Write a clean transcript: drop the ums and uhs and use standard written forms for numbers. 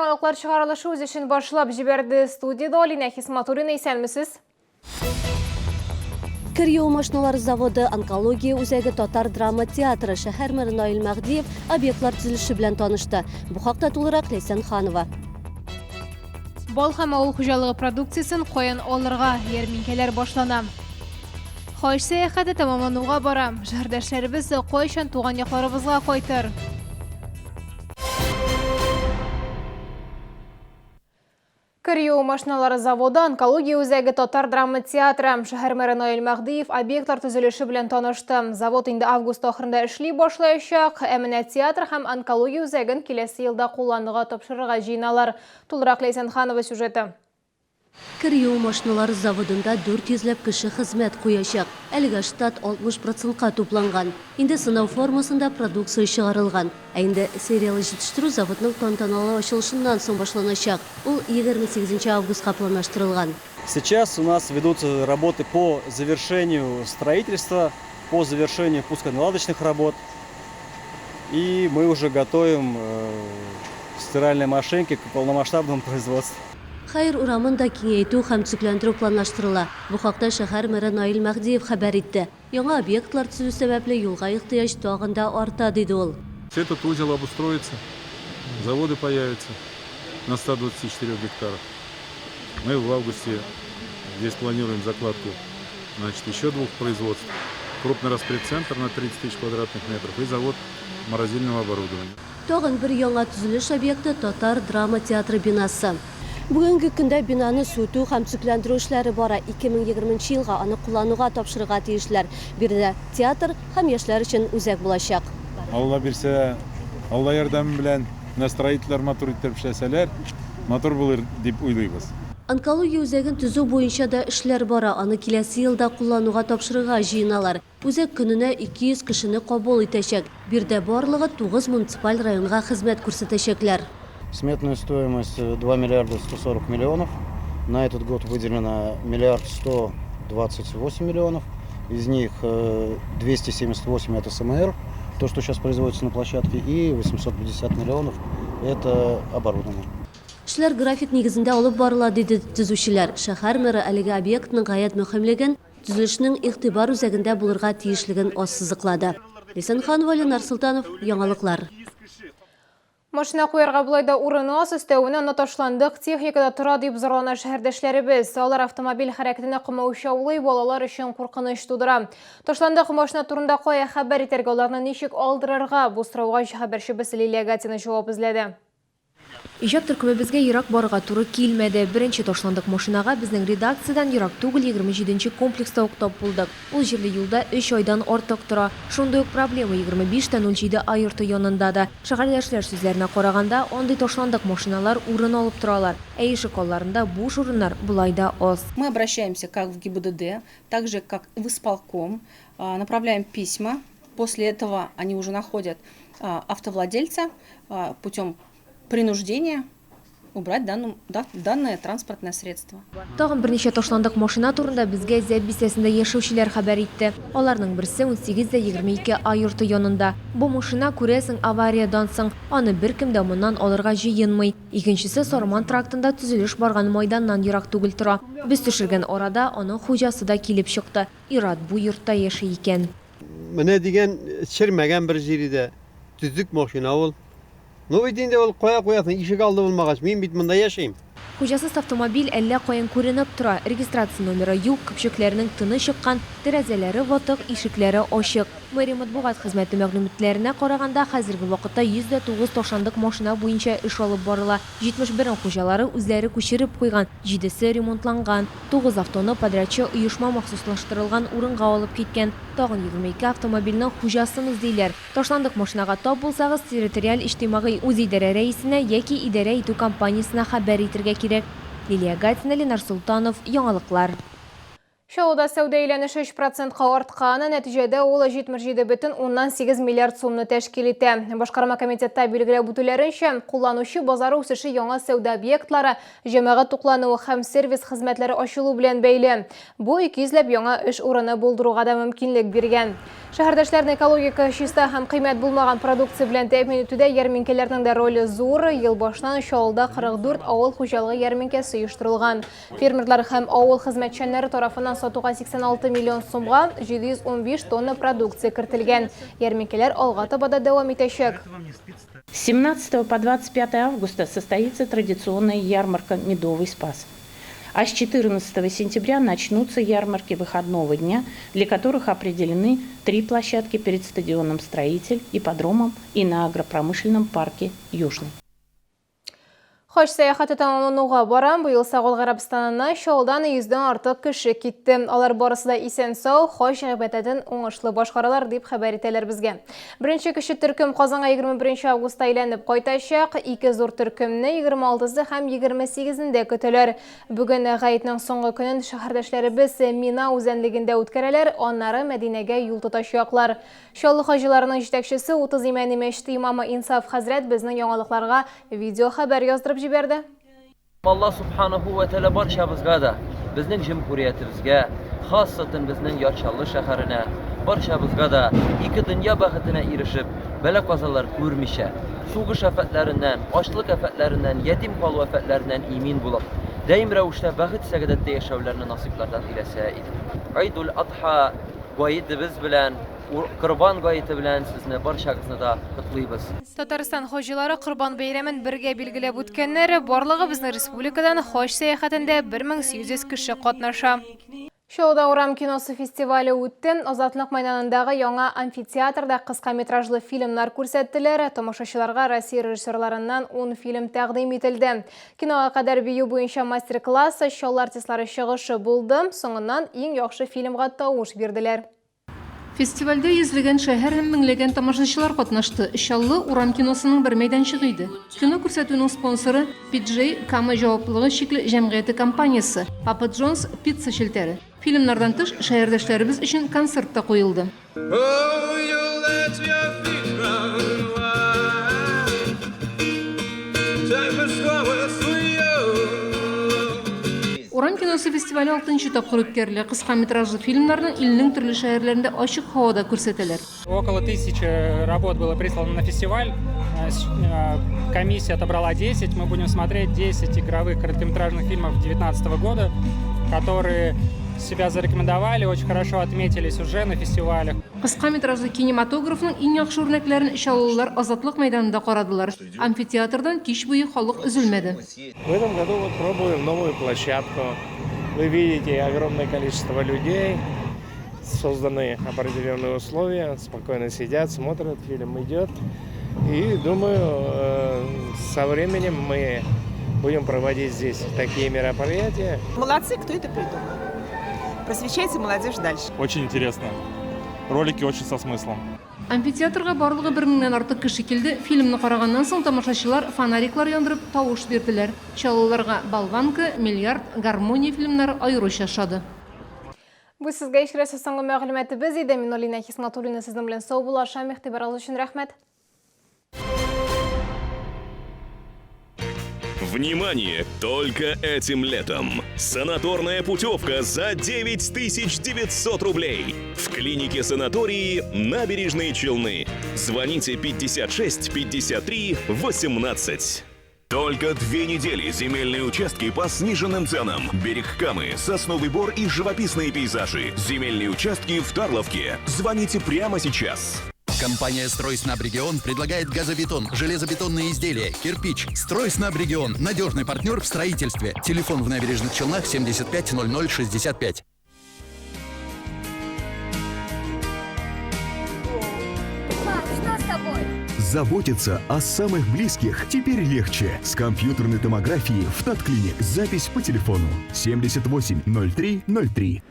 Яңалыклар чыгарылышы үз эшен башлап җибәрде. Студиядә Алинә Хисматуллина, исәнмесез. Кер юу машиналары заводы, онкология үзәге, татар драма театры, шәһәр мэры Наил Мәһдиев объектлар төзелеше белән танышты. Бу хакта тулырак Ләйсән Ханова. Бал һәм авыл хуҗалыгы продукциясен каян алырга? Ярминкәләр башлана. Хаҗ сәяхәте тәмамлануга бара. Шәһәрдәшләребез кайчан туган якларыбызга кайтыр? Кер юу машиналары заводы, онкология үзәге, татар драма театры. Шәһәр мэры Наил Мәһдиев объектлар төзелеше белән танышты. Завод инде август ахырында эшли башлаячак, ә менә театр һәм онкология үзәген киләсе елда куллануга тапшырырга җыеналар. Тулырак Ләйсән Ханова сюжеты. Кер юу машиналары заводында 400 ләп кеше хезмәт куячак. Әлегә штат 60 процентка тупланган. Инде сынау формасында продукция чыгарылган. Ә инде серияле җитештерү заводның тантаналы ачылышыннан соң башланачак. Ул 28 нче августка планлаштырылган. Сейчас у нас ведутся работы по завершению строительства, по завершению пусконаладочных работ. И мы уже готовим стиральные машинки к полномасштабному производству. Хәер урамын да киңәйтү һәм төзекләндерү планлаштырыла. Бу хакта шәһәр мэры Наил Мәһдиев хәбәр итте. Яңа объектлар төзү сәбәпле, юлга ихтыяҗ тагын да арта, диде ул. Этот узел обустроится, заводы появятся на 124 гектарах. Мы в августе здесь планируем закладку, значит, еще двух производств. Крупный распредцентр на 30 тысяч квадратных метров и завод морозильного оборудования. Тагын бер яңа төзелеш объекты, Татар драма театры бинасы. Бүгенге көндә бинаны сүтү һәм төзекләндерү эшләре бара. 2020 нче елга аны куллануга тапшырырга тиешләр. Биредә театр һәм яшьләр өчен үзәк булачак. Алла бирсә, Алла ярдәме белән, менә строительләр матур иттереп эшләсәләр, матур булыр дип уйлыйбыз. Онкология үзәген төзү буенча да эшләр бара. Аны киләсе елда куллануга тапшырырга җыеналар. Үзәк көненә 200 кешене кабул итәчәк. Биредә барлыгы тугыз муниципаль районга хезмәт күрсәтәчәкләр. Сметная стоимость 2 миллиарда 140 миллионов. На этот год выделено миллиард 128 миллионов. Из них 278 это СМР, то, что сейчас производится на площадке, и 850 миллионов это оборудование. Эшләр график нигезендә алып барыла, диде төзүчеләр. Шәһәр мэры әлеге объектның гаять мөһимлеген, Төзелешнең игътибар үзәгендә булырга тиешлеген ассызыклады. Ләйсән Ханова, Ленар Солтанов, Яңалыклар. Машина куярга болай да урын аз, өстәвенә анда ташландык техника да тора, дип зарлана шәһәрдәшләребез. Алар автомобиль хәрәкәтенә комаучаулый, балалар өчен куркыныч тудыра. Ташландык машина турында кая хәбәр итәргә, аларны ничек алдырырга? Бу сорауга хәбәрчебез Лилия Гатина җавап эзләде. Иҗат төркемебезгә ерак барырга туры килмәде. Беренче ташландык машинага безнең редакциядән ерак түгел 27 нче комплекста ук тап булдык. Ул җирле юлда өч айдан артык тора. Шундый ук проблема 25 тә 07 А йорты янында да. Шәһәрдәшләр сүзләренә караганда, андый ташландык машиналар урын алып торалар. Ә ишек алларында буш урыннар болай да аз. Мы обращаемся как в ГИБДД, так же как в исполком, направляем письма. После этого они уже находят автовладельца путем принуждения убрать данную, данное транспортное средство. Тагын берничә ташландык машина турында безгә Зәб бистәсендә яшәүчеләр хәбәр итте. Аларның берсе 18 дә 22 А йорты янында. Бу машина, күрәсең, авариядән соң. Аны беркем дә моннан алырга җыенмый. Икенчесе Сарман трактында төзелеш барган майданнан ерак түгел тора. Без төшергән арада аның хуҗасы да килеп чыкты. Ир-ат бу йортта яши икән. Менә дигән чермәгән бер җире дә. Төзек машина ул. Ну бит инде ул кая куясың, ишек алды булмагач, мин бит монда яшим. Хуҗасыз автомобиль әллә каян күренеп тора, регистрация номеры юк, көпчәкләренең тыны чыккан, тәрәзәләре ватык, ишекләре ачык. Мэрия матбугат хезмәте мәгълүматларына караганда, хәзерге вакытта 109 ташландык машина буенча эш алып барыла. 71-ен хуҗалары үзләре күчереп куйган, җидесе ремонтланган. Тугыз автоны подрядчы оешма махсуслаштырылган урынга алып киткән. Тагын 22 автомобильнең хуҗасын эзлиләр. Ташландык машинага тап булсагыз, территориаль иҗтимагый үзидарә рәисенә яки идарә итү компаниясенә хәбәр итергә кирәк. Лилия Гатина, Ленар Солтанов, Яңалыклар. Чаллыда сәүдә әйләнеше 3 процентка арткан, нәтиҗәдә ул 77,8 миллиард сумны тәшкил итә. Башкарма комитетта билгеләп үтүләренчә, кулланучы базары үсеше яңа сәүдә объектлары, җәмәгать туклануы һәм сервис хезмәтләре ачылу белән бәйле. Бу 200 ләп яңа эш урыны булдыруга да мөмкинлек биргән. Шәһәрдәшләрне экологик чиста һәм кыйммәт булмаган продукция белән тәэмин итүдә ярминкәләрнең дә роле зур. Ел башыннан Чаллыда 44 авыл хуҗалыгы ярминкәсе оештырылган. Фермерлар һәм авыл хезмәтчәннәре тарафыннан сатуга 86 миллион сумга 715 тонна продукция кертелгән. Ярминкәләр алга таба да дәвам итәчәк. С 17 по 25 августа состоится традиционная ярмарка «Медовый спас». А с 14 сентября начнутся ярмарки выходного дня, для которых определены 3 площадки перед стадионом «Строитель», ипподромом и на агропромышленном парке «Южный». Хаҗ сәяхәте тәмамлануга бара. Быел Согуд Гарәбстанына Чаллыдан йөздән артык кеше китте. Алар барысы да исән-сау, хаҗ гыйбадәтен уңышлы башкаралар, дип хәбәр итәләр безгә. Беренче кече төркем Казанга 21 августта әйләнеп кайтачак. Ике зур төркемне 26-сы һәм 28-ндә көтәләр. Бүген гаетнең соңгы көнен шәһәрдәшләребез Мина үзәнлегендә үткәрәләр, аннары Мәдинәгә юл тотачаклар. Чаллы хаҗиларының җитәкчесе 30 Имәни мәчете имамы Инсаф хәзрәт безнең яңалыкларга видеохәбәр яздырып җибәрде. Алла Субханаһу вә Тәгалә барчабызга да, безнең җөмһүриятебезгә, хассатан безнең Яр Чаллы шәһәренә, барчабызга да ике дөнья бәхетенә ирешеп, бәла-казалар күрмичә, сугыш афәтләреннән, ачлык афәтләреннән, ятим калу афәтләреннән имин булып, даим рәвештә бәхет-сәгадәттә яшәүләрне насыйплардан иләсә иде. Гайдул-Адха гаетебез белән, Корбан гаете белән сезне барчагызны да котлыйбыз. Татарстан хаҗилары Корбан бәйрәмен бергә билгеләп үткәннәр. Барлыгы безнең республикадан хаҗ сәяхәтендә 1800 кеше катнаша. Чаллыда урам киносы фестивале үтте. Азатлык мәйданындагы яңа амфитеатрда кыска метражлы фильмнар күрсәттеләр. Тамашачыларга Россия режиссерларыннан 10 фильм тәкъдим ителде. Кинога кадәр бию буенча мастер-класс, Чаллы артистлары чыгышы булды. Соңыннан иң яхшы фильмга тавыш бирделәр. Фестивальдә йөзләгән шәһәр һәм меңләгән тамашачылар катнашты. Чаллы урам киносының бер мәйданчыгы иде. Кино күрсәтүнең спонсоры, PJ Кама җаваплылыгы чикле җәмгыяте компаниясе, Papa John's пицца челтәре. Фильмнардан тыш, шәһәрдәшләребез өчен концерт та куелды. Урам киносы фестивале алтынчы тапкыр үткәрелә. Кыска метражлы фильмнарны илнең төрле шәһәрләрендә ачык һавада күрсәтәләр. Около 1000 работ было прислано на фестиваль. Комиссия отобрала 10. Мы будем смотреть 10 игровых короткометражных фильмов 2019 года, которые себя зарекомендовали, очень хорошо отметились уже на фестивалях. Кыска метражлы кинематографның иң яхшы үрнәкләрен чаллылар Азатлык мәйданында карадылар. Амфитеатрдан кич буе халык өзелмәде. В этом году вот пробуем новую площадку. Вы видите огромное количество людей, созданы определенные условия, спокойно сидят, смотрят, фильм идет. И думаю, со временем мы будем проводить здесь такие мероприятия. Молодцы, кто это придумал. Просвещайте молодежь дальше. Очень интересно. Ролики очень со смыслом. Амфитеатрга барлыгы бер меңнән артык кеше килде. Фильмны караганнан соң тамашачылар фонариклар яндырып тавыш бирделәр. Чаллыларга Болванка, Миллиард, Гармония фильмнары аеруча ошады. Бу сезгә ишрәсе соңгы мәгълүматыбыз иде. Мин Алина Хисматуллина сезнең белән саубуллашам. Игътибарыгыз өчен рәхмәт. Внимание! Только этим летом! Санаторная путевка за 9900 рублей! В клинике санатории «Набережные Челны». Звоните 56 53 18. Только 2 недели земельные участки по сниженным ценам. Берег Камы, Сосновый Бор и живописные пейзажи. Земельные участки в Тарловке. Звоните прямо сейчас. Компания «Стройснабрегион» предлагает газобетон, железобетонные изделия, кирпич. «Стройснабрегион» – надежный партнер в строительстве. Телефон в Набережных Челнах 75 00 65. Пап, что с тобой? Заботиться о самых близких теперь легче. С компьютерной томографией в Татклиник. Запись по телефону 78 03 03.